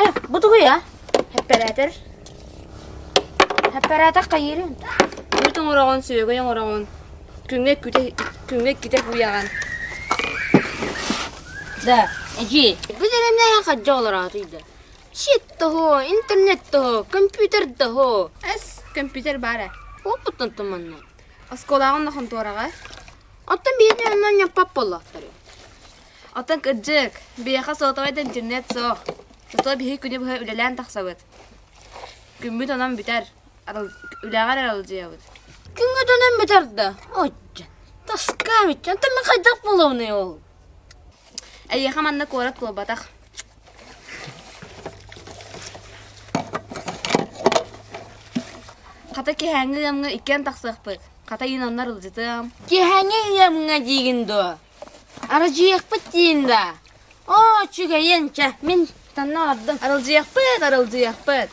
Хайа, бу тугуй а? Эппэрээтэр. Эппэрээтэр хайыырын? Үүт оҥороҕун, сүөгэй оҥороҕун, күҥҥэ күтэ, күҥҥэ иккитэ кууйаҕын. Да, эдьиий, бу дэрэмнээх хадьа олороотуй да. Щит того, интернет того, компьютер того. Эс, компьютер баар ээ. Опыттан туманна. Оскуолаҕын да хонтуораҕа. Оттон биһиги онно ньаппап буоллахтар. Оттон кырдьык, биһиэхэ сотовай да интернет суох. Зато биһиги күнү быһа үлэлээн тахсабыт. Күммүт онон бүтэр. Үлэҕэр аралдьыйабыт. Күҥҥүт онон бүтэр да? Оччо. Таскаабычча. Онтон мин хайдах буолуомный ол? Эйиэхэ манна куорат буолбатах. Хата киэһээҥҥи ыамҥа иккиэн тахсыахпыт. Хата иин онно аралдьытыам. Киэһээҥҥи ыамҥа диигин дуо? Аралдьыйыахпыт диин да? Оо, үчүгэйин, чэ, мин танна олордум. Аралдьыйыахпыт, аралдьыйыахпыт.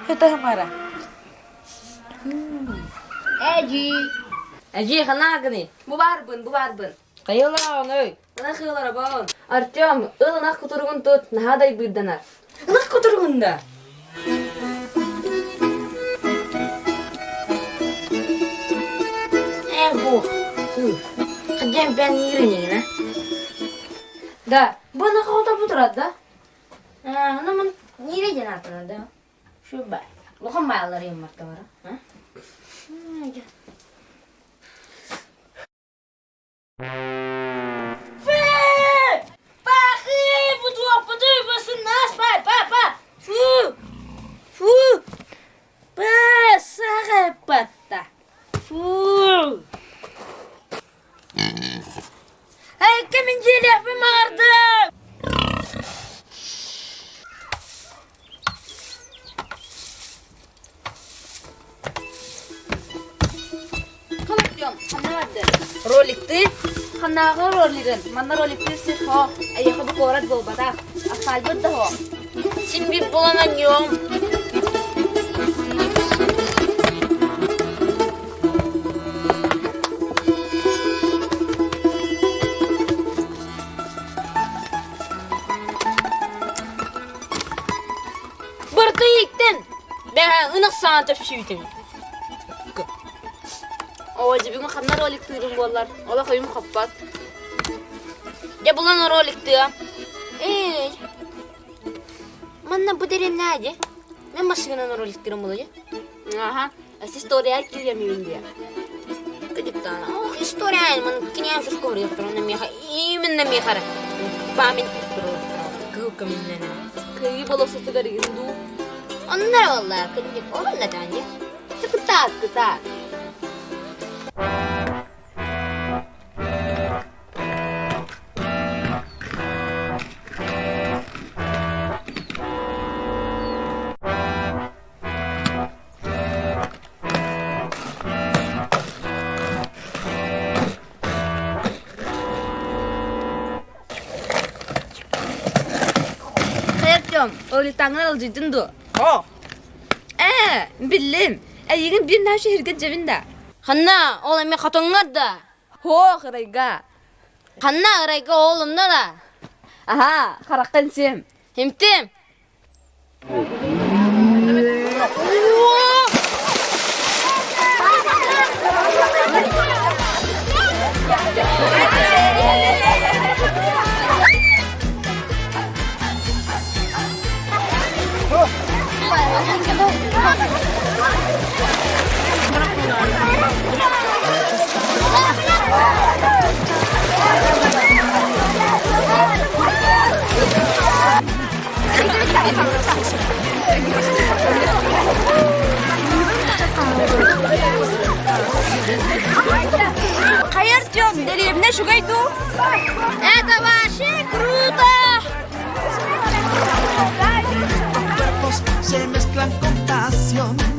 Это Эдьиий. Эдьиий, ханаа гыный? Бу баарбын, бу баарбын. Хайалааҕын өй? Ынах ыаларабын. Артем, ыл ынах кутуругун тут, наһаа дайбыырданар. Ынах кутуругун да? Э, бу. Хадьан бэн ииринигин, а? Да, бу ынах оҕото бу турар да? Ну, мун нире диэн ааттанар да? Шуба. Улахан бааллар юммарталара. Фу! Фу! Саҕаппатта. Фу! Эйке мин дьиэлээхпин баҕардым! Кым Артем, ханна барды? Роликты? Ханнааҕы ролигын? Манна роликтыыр сир суох. Эйиэхэ бу куорат буолбатах. Асфальбыт да суох. Син биир булан анньыам. Бырты ииктэн бэһэ ынах саҥа төпсүүтүм. Оо, дьэ бүгүн ханна роликтыырым буоллар, олох өйүм хоппот. Дьэ булан роликтыа. Эй, манна бу дэриэбинэ дьэ. Мен массыынанан роликтыырым буолуо дьэ. Аха, история киирэммин диye. Кыдыктаана. Ох, история, ман киниэн сускуһуруйахтар, меха именно мехара. Память кыл көмүннэн. Кыайыы болосутугар игин дуу. Оннар олла, кырдьык, онна тааньа. Кытаат, кытаат. Хайа Артем, олитаҥҥын алдьыйдын дуо? Ээ, биллим. Эйигин биир наша иһиргэ дьэбин да. Ханна, ол эми хотоҥҥор да? Һуох, ырайга. Ханна ырайга ол онно да? Аһаа, хараххын сиэм. Химтим. Хайа Артем, дэриэбинэ үчүгэй дуу? Это вообще круто! Se mezclan con pasión.